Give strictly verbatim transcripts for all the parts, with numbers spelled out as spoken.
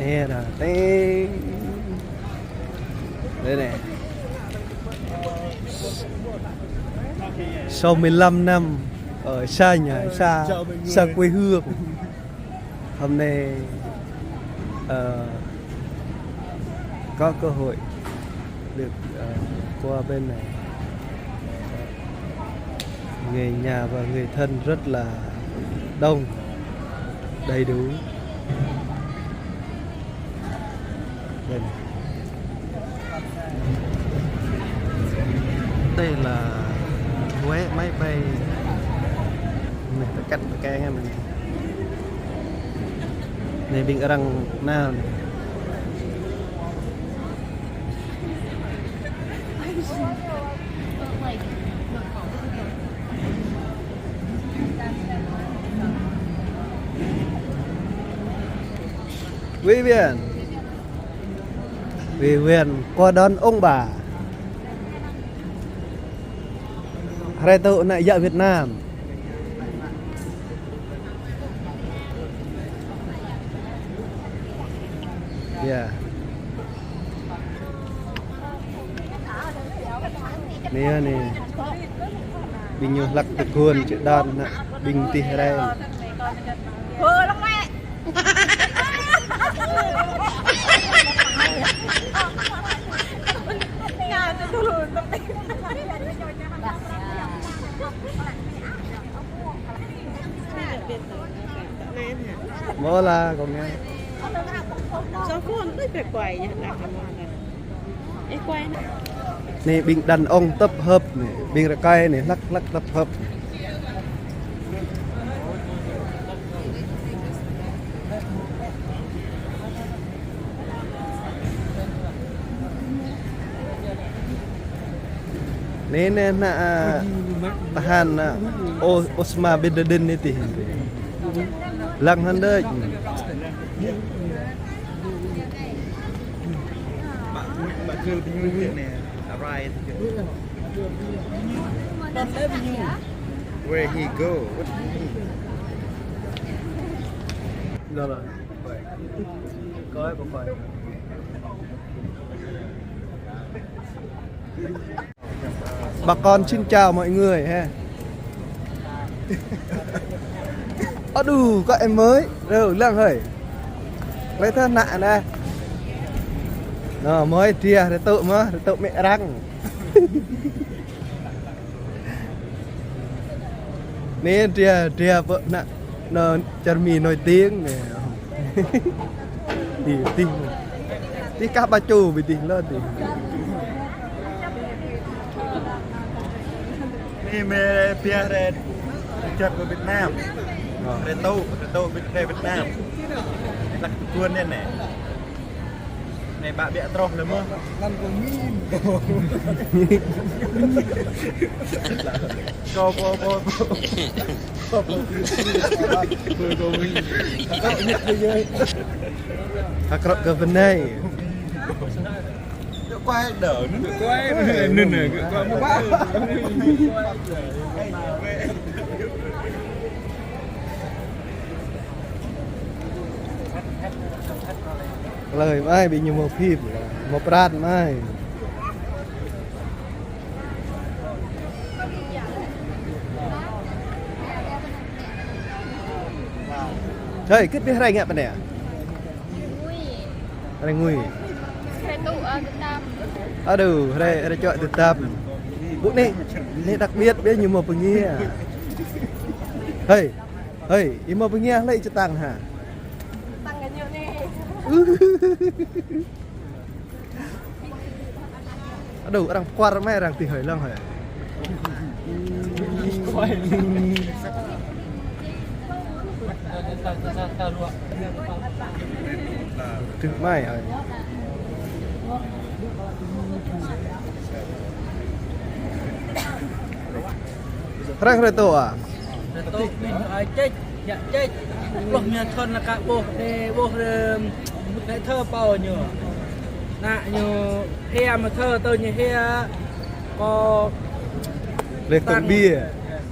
Nghe nè, tê. Đây này. Sau mười lăm năm ở xa nhà, xa, xa quê hương. Hôm nay, ờ, có cơ hội được, ờ, qua bên này. Người nhà và người thân rất là đông, đầy đủ. Đây này. Đây là vé máy bay. Này, cắt cái em này. Này, ƀing arăng nao. Vivian. Vivian qua đón ông bà. Hrơi tŭ ană djă Việt Nam. Yă. Anai, anai. Ƀing ñu hlăk tơguan čơđan ană ƀing tih rai. Mơ la kông nghe. Anai ƀing đàn ông tập hợp anai, ƀing rơkơi anai hlăk hlăk tập hợp. Anai, anai, ană, a, tahan, a, O-, Osama bin Laden anai tih. Lăng hăng đôč. Where he go? What do you mean? Đó là có, có phải. Bà con xin chào mọi người ha. Ơ đu, có em mới. Đâu, lăng hơi. Lấy thơ nạ nè. Nó mới tia, để tụ mà, để tụ mẹ răng. Anai tia, tia pơ ană, ană čar Mi nổi tiếng anai. Tih, tih. Tih kah ba čô ƀu tih lơ tih. Anai mơi tia rai čar kơ Việt Nam. Rai tŭ, rai tŭ Việt, rai Việt Nam. Hlăk tơguan anai anai. Anai ƀă ƀiă troh lơ mơ̆. Lăn kông min. Kông, kông, kông, kông. Kông, kông. Hơkrăp kơ bơnai. Quay đỡ, quay, nưng, nưng, quay. Hlơi mơi ƀing ñu mơ̆ phim, mơ̆ pran mơi. Hơi, kĭt ƀiă hrơi ngă pơ anai. Hrơi ngui. Hrơi tŭ, ơ, tơtăm. Aduh, hrơi, hrơi čuă tơtăm. Ƀu anai, anai đặc biệt ƀiă ñu mơ̆ pơngia. Hơi, hơi, ih mơ̆ pơngia hlơi čơtang hă? Čơtang kơ ñu anai. Aduh, arăng kuar mơi arăng tih hơi lăng hơi. Tih mơi hơi. Hrơi hrơi tŭ a? Hrơi tŭ ƀing ai čĕč, yă čĕč. Pluh mia thon lă ka ƀuh, đe ƀuh rơm, mŭt nai thơ pao ñu. Ană ñu hia mă thơ tơ ñu hia. Kơ lĕ tong bia.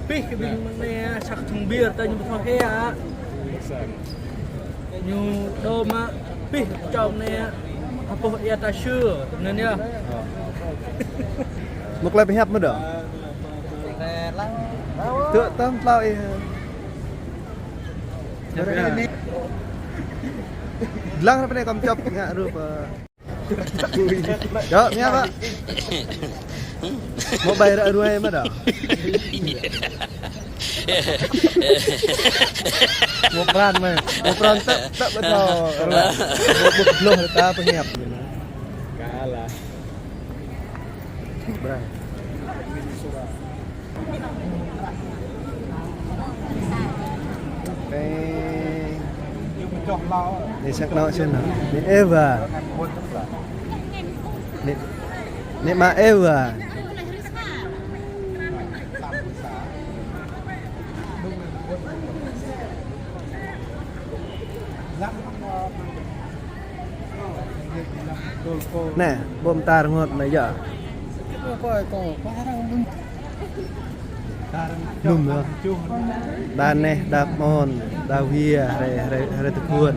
Pih kơ ƀing mơ̆ng anai, sa kơthŭng bia tơ ñu mă thơ hia. Ñu đô mă. Pih, čom ne, apoh ia ta sơ, ne ne. Mŭk lĕ pơhiăp mơ̆ đôč. Tơ̆ tơm tlao ih. Lăng ră anai kăm čŏp ngă rup. Yơh, mia, Pak. Mơ̆ bai ră ruai mơ̆ đôč. Mơ̆ pran mơ̆. Mơ̆ pran tơ̆, tơ̆ ƀu thâo. Mơ̆, mơ̆ ƀuh ta pơhiăp. Kalah. Brang. Ê. Anai sang anŏ sĭt anai. Anai Eva. Anai, anai mă Eva. Anai, ƀô̆ mơta rơngot anai yơh. Num yơh. Đa neh, đa mơ̆n, đa wia, hrơi, hrơi, hrơi tơguan.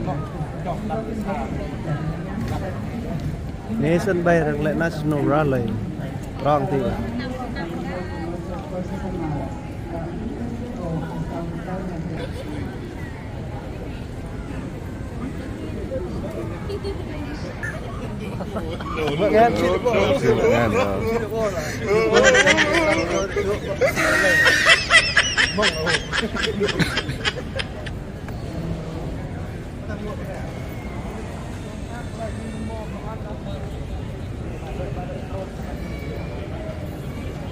Anai sân bay arăng lĕ National Rally. Rŏng ti.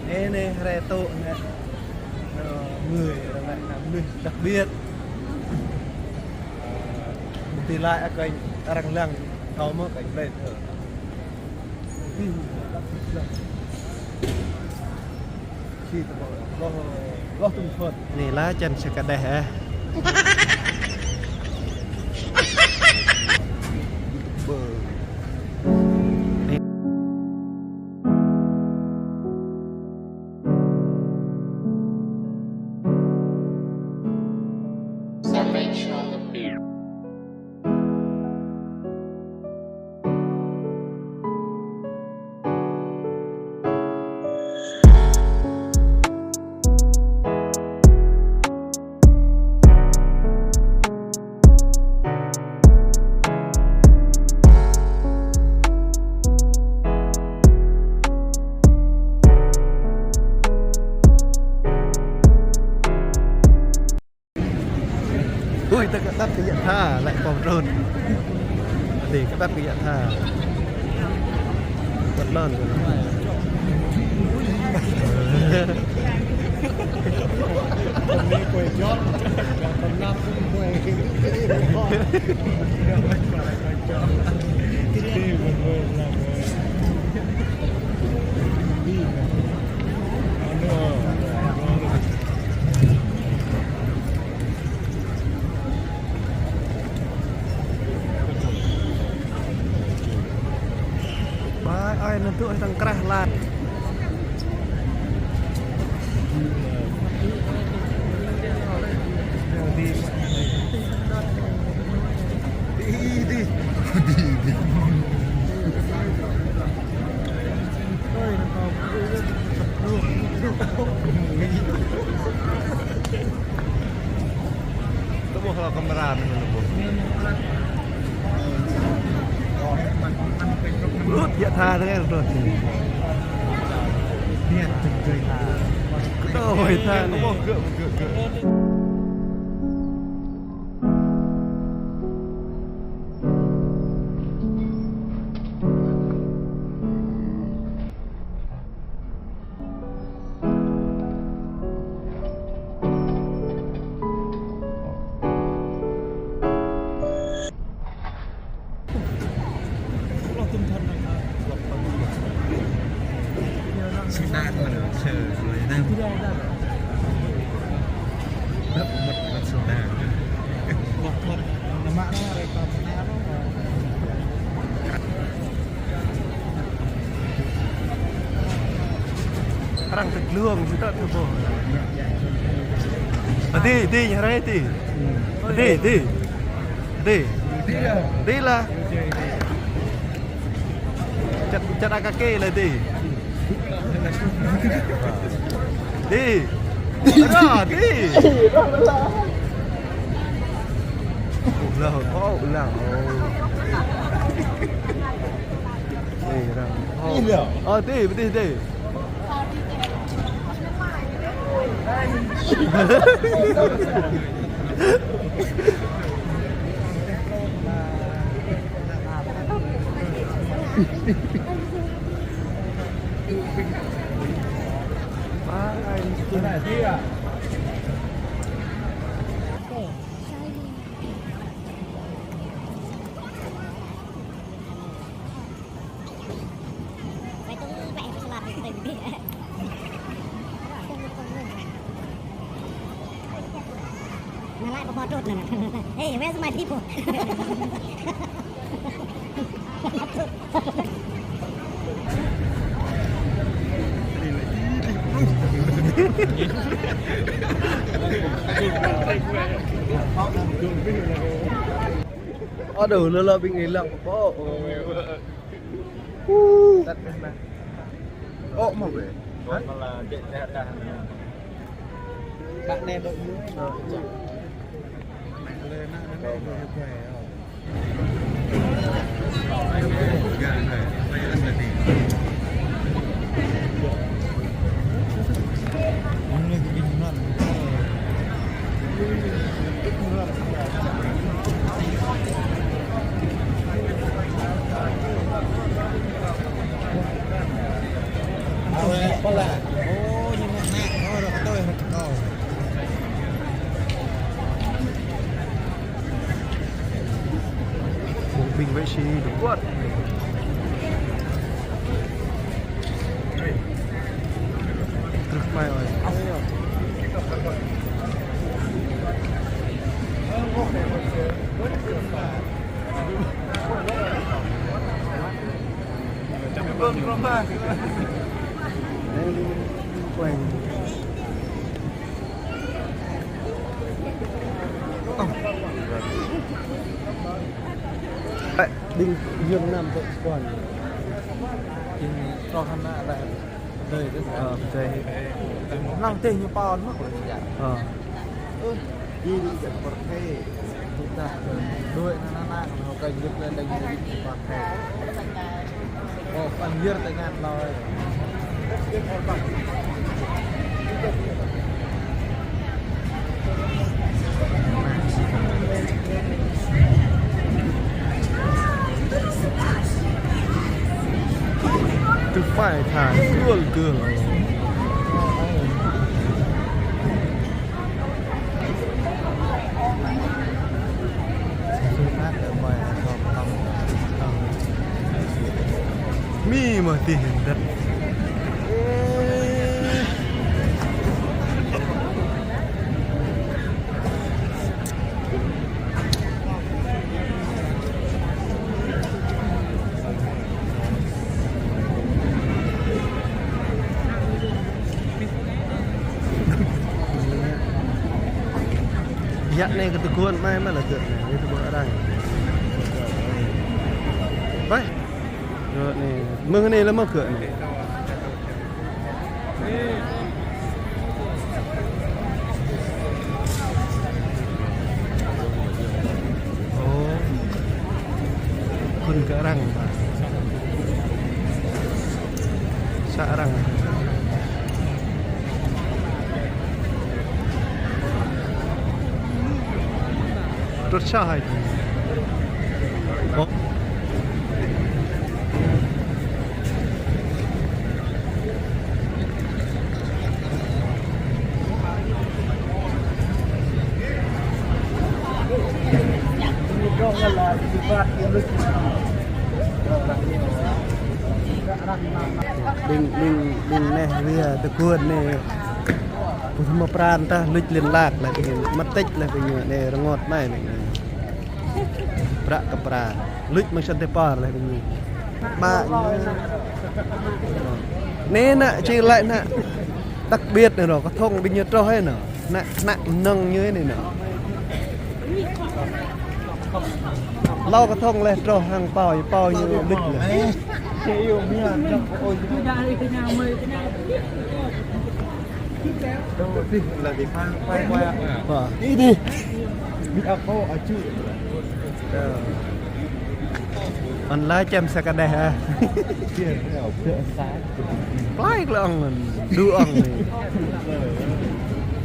Anai, anai, hrơi tŏ anai. Ờ, người, arăng lĕ, mơnuih đặc biệt. Tơlơi kơ arăng lăng, thâo mơ̆ kơ plei thơ. Anai lah čăn sa kơđeh, ơ. Ui, ta kơ tăp kơ yă tha, lĕ pom trôn. Adih, kơ tăp kơ yă tha. Kơ lŏn. Ƀai ơi, anŭn tŭ tơ̆ng krah lah. Đi, đi. Đi, đi. Tơƀuh hloh kamera anŭn tơƀuh. Lut yă tha tơngan tơƀuh. Kơtô yă tha anai. Arăng tơglông sĭt tơƀuh. Adih, adih, ñu rai adih. Adih, adih. Adih. Đi lah. Čăt, čăt akake lah đi. Đi. Ada, đi. Ulang, oh, ulang. Oh. Đi, ulang. Oh. Oh, đi, đi, đi. Ê, where's my people? Aduh, lơ lơ ƀing ilang pô. Tăt mah. Ơ, mă bĕ. Hă? Bạn này đội Ƀing wĕ si dŏ kuăt. Truh mai ơi. Ơ, ƀing Việt Nam tơ kuan. Ƀing trŏ hăng ană lĕ. Dơi tơ. Ơ, dơi. Năng tơ ñu pao mă kơ ya. Ơ. Ơ, đi đi tơ pơrthê. Tơdah đuaĭ ană ană, ană kơ Việt Nam đang đi tơ pơrthê. Ơ, pơngir tơ ngăn lơi. Tơ phải thả gưl gưl. Mi mă tih hơdăt. Yă anai kơ tơguan mai mă lă gơ̆ anai, anai tơguan arăng. Bai. Gơ̆ anai, mơ̆ng anai lă mơ̆ gơ̆ anai. Ơ. Khul kơ arăng, Pak. Sa arăng. Truh sa hai. Ơ. Ƀing, ƀing, ƀing neh wia tơguan anai. Pơthâo mă pran tah luč liên lạc lĕ ƀing, mă tĕč lĕ ƀing anai rơngot mai ƀing. Prăk kơ pran. Luč mă săn tơpar lĕ ƀing. Mă ñu. Anai ană či lăi ană. Đặc biệt anai rŏ, kơthŏng ƀing ñu trŏ anai. Ană, ană mơnơ̆ng ñu anai ană. Hlâo kơthŭng laih truh hăng pô, pô ñu luč laih. Wah. Anŭn laĭ čem sa kơđeh ah. Plai klă ŏng anŭn, đu ŏng anai.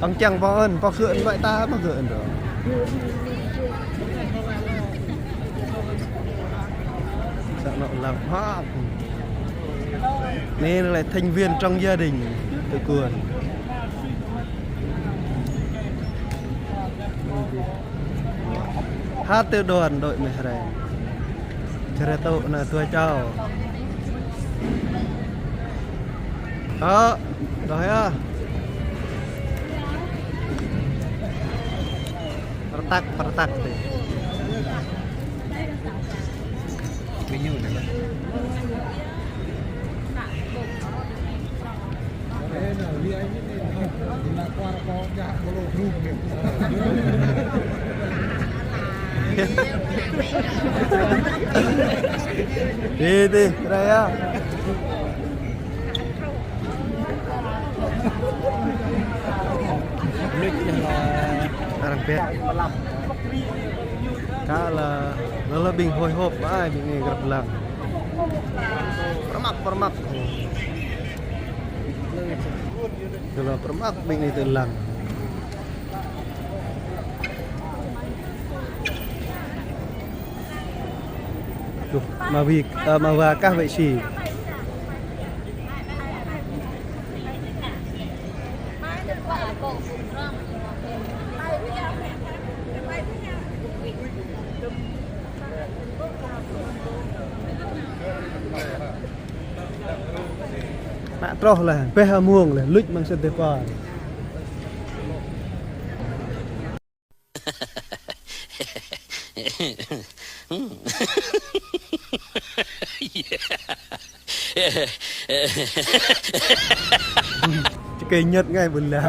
Ŏng čang pô anŭn, pô gơ̆ anŭn, ƀai ta pô gơ̆ anŭn. Sa anŏ lăng hŏk. Anai lĕ thành viên trong gia đình tui kuôn. Hăt tơ đon đôč mơ̆ hrơi. Čơrơtŭ ană dua čô. Ơ, đôč yơh. Pơrơtak, pơrơtak tơ. Đi, đi, ra ya. Arăng pĕ. Kơ lĕ, lĕ, lĕ ƀing hồi hộp, ai, ƀing anai grăp lăng. Pơrơmăk, pơrơmăk. Kơ lĕ pơrơmăk, ƀing anai tơ lăng. Duh, mă wĭ, ơ, mă wa kah wĕ si. Mă truh laih, ƀĕ hơmông laih, luč mơ̆ng sat tơpă. Čơkơi ñăt ngai ƀơi lăng.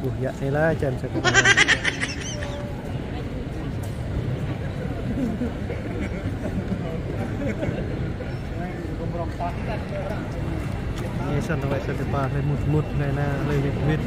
Ƀuh, yă, anai lah, čem sa kơnơ̆ng. Anai săn tơlơi săn tơpă, hlơi mŭt mŭt, hlơi anai, hlơi wĭt wĭt.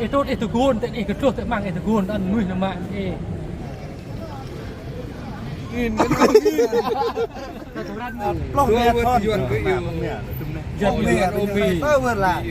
Ih tŭt ih tơgun, tơ ih kơtruh tơ măng ih tơgun, anŭn mơnuih nao mă ih. Ploh mia thon. Yuan kơ iu. Yuan kơ iu. Tơ wơr lăng.